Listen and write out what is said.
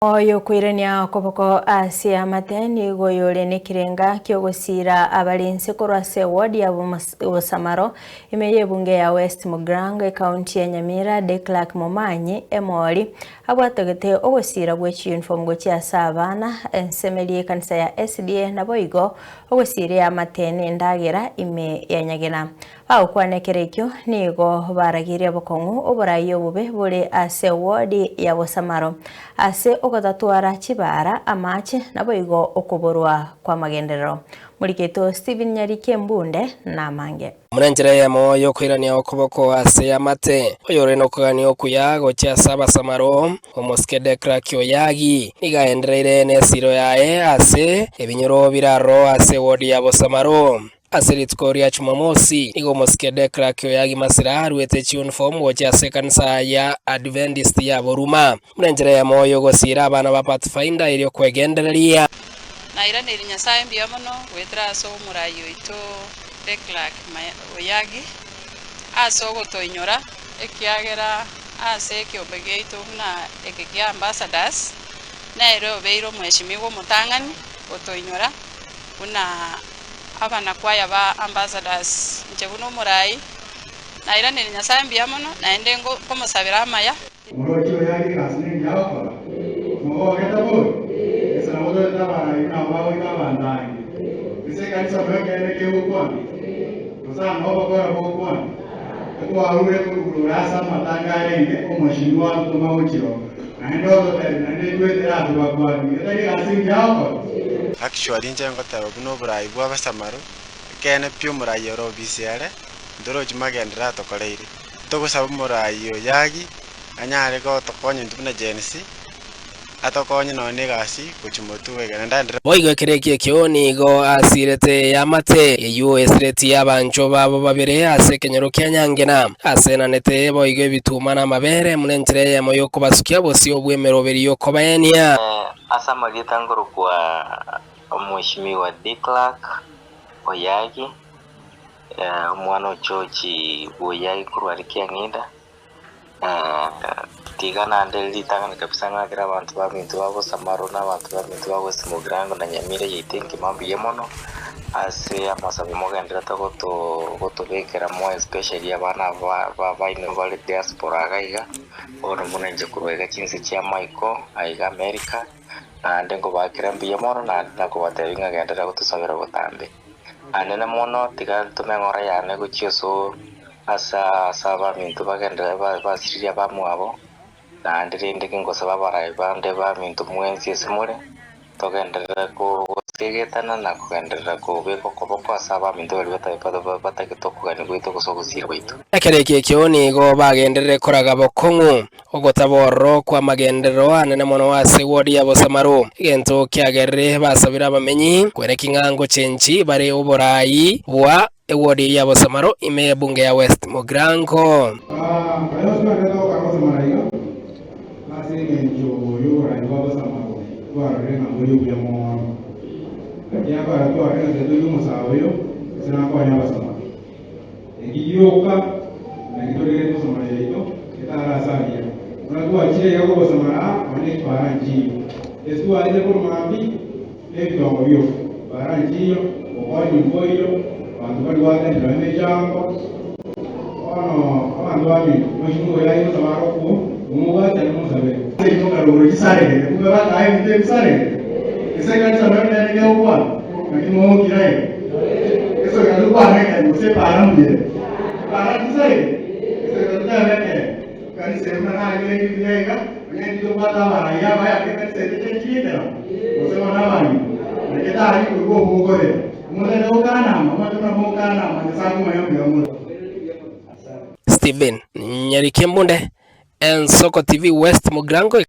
Oyokoirania okoboko ase amate nigo oyore nekerenga ki'ogosiira abare inse korwa ase eward ya Bosamaro ime y'ebunge ya West Mugirango ekaunti ya Nyamira Declark Momanyi Emori abwatogete ogosiira gwe chiyunifomu gochia ase abana ensemeri y'ekanisa ya SDA naboigo ogosiira eamate nendagera ime ya Nyagena. Bagokwana ekero ekio, nigo baragirie obokong'u oboraai obobe bore ase eward ya Bosamaro, ase ogotatwara chibaara, amache, naboigo okoborwa kw'amagenderero. Moriketo Stephen Nyariki Embunde namange. Buna enchera eyemo y'okoirania okoboko ase amate, oyore nokogania okuya gochia ase abasamaro, Omosike Decrack Oyagi nigo aendereire nesiro yaye ase ebinyoro bire aroro ase eward ya Bosamaro. Ase rituko ria Chumamosi, nigo omosike Decrack Oyagi Masira aruete chiuniform gochia ase ekanisa ya Adventist ya Boruma buna enchera eyemo y'ogosiira abana ba Pathfinder erio kwegendereria. Nairaneirie Nyasae mbuya mono goetera ase omorai oito Declerk Oyagi ase ogotoinyora ekiagera ase ekiombe giaito buna eke kia Ambassadors nere obeire omweshimiwa omotang'ani gotoinyora buna Abanakwaya ba Ambassadors, inche buna omorai, nairanire Nyasae mbuya mono, naende nkomosabera amaya. Omorochi oyo aria egasi nengiya agokora? Mogogete bori? Ase nabo torete abarai buna abwo bagoika abanto aange. Ase ekanisa noyo ekeene kegokwana? Gose aa nao obokora bogokwana? Ekwarure korwa ase amatanga arenge omweshimiwa agotoma gochia oo, naende ototebie naende etwetere ase bakwani, etari egasi engiya agokora? Actually inche ngoteba buna oborai bwa abasamaro, ekeene pi omorai ore obisi ere, ntorochi magenderero atokoreire. Togosaba omorai oyagi, anyare gotokonya intwe buna Gen Z, atokonye nonya na egasi gochia motwe egere ndaenderere. Boigo ekero ekio ekio nigo asirete eamate eyio esiretie abanchwa babo babere ase ekenyoro kia Nyangena. Asenanete boigo ebituma na amabere buna enchera eyemo y'okobasukia bosio bw'emeroberi y'okobaenia. Ase amarieta nkorokwa Omweshimiwa Declark Oyagi, omwana o George Bwoyagi korwa aria Kiang'inda. Tiga naende ritang'ani kabisa ng'akere abanto baminto ba Bosamaro na abanto baminto ba West Mugirango na Nyamira yaito enkima mbuya mono ase amasabo mogendererete goto gotobekera more especially abana aba ba baino bare diaspora iga iga, bono buna inche korwa iga chinse chia maiko aiga America, naende nkobaakera mbuya mono naende nakobatebia ng'a genderera gotosabera botambe. Anene mono tiga ntome eng'ora yane gochia osoo ase ase abaminto bagenderere basiririe abamwabo, naende rende gingosaba abarai bande baminto mwensi ase more, togenderere gosegetana na kogenderera kobeka okoboko ase abaminto baria batagete okogania gwaito gose ogosiira gwaito. Ekero ekio ekio nigo bagenderere koraga bokong'u, ogotaba ororo kw'amagenderero anene mono ase ward ya Bosamaro, egento kiagerire basabire abamenyi kwereki ng'a ngochenchi bare oborai bwa eward ya Bosamaro ime y'ebunge ya West Mugirango. Ase engencho y'oborai bwa bosamaro twarorire ng'a mbori obuya mono. Ekiagera twarorire ng'a tiga toigwe omosae oyo, ase nakonya abasamaro. Eki gioka naki torigetie bosamaro yaito etare ase aria. Buna twachire iga kobosamara aa, nonya ne chipara nchiyo. Ase twachire korwa mambia, nebitongo bioka. Para nchiyo, obokonyi mboiyo, abanto mbari goatanera nonya nemechango. Bono abanto baminto, mochie moyaye gosaba arokwo, momobwatane mosabere. Ase imoka rogoro chisaregete, kumbe bakaha ebinto ebisaregete. Ase ekanisa nonya nere kegokwana, naki mogokira iga? Ase goika tokwane ekeene gose epara mbuya ere? Epara nchisaregete? Ase goika totebe ekeene. Ekanisa eye buna narenge buya iga, onye ntitobwate abarai abaya ake ekanisa eye techenchiri ekerama, gose bono abang'ina, naki tari korwa obokorera. Omotari gokanama, omanyete buna mokanama, Nyasae akomanya mbuya more. Stephen Nyariki Embunde, Ensoko TV West Mugirango.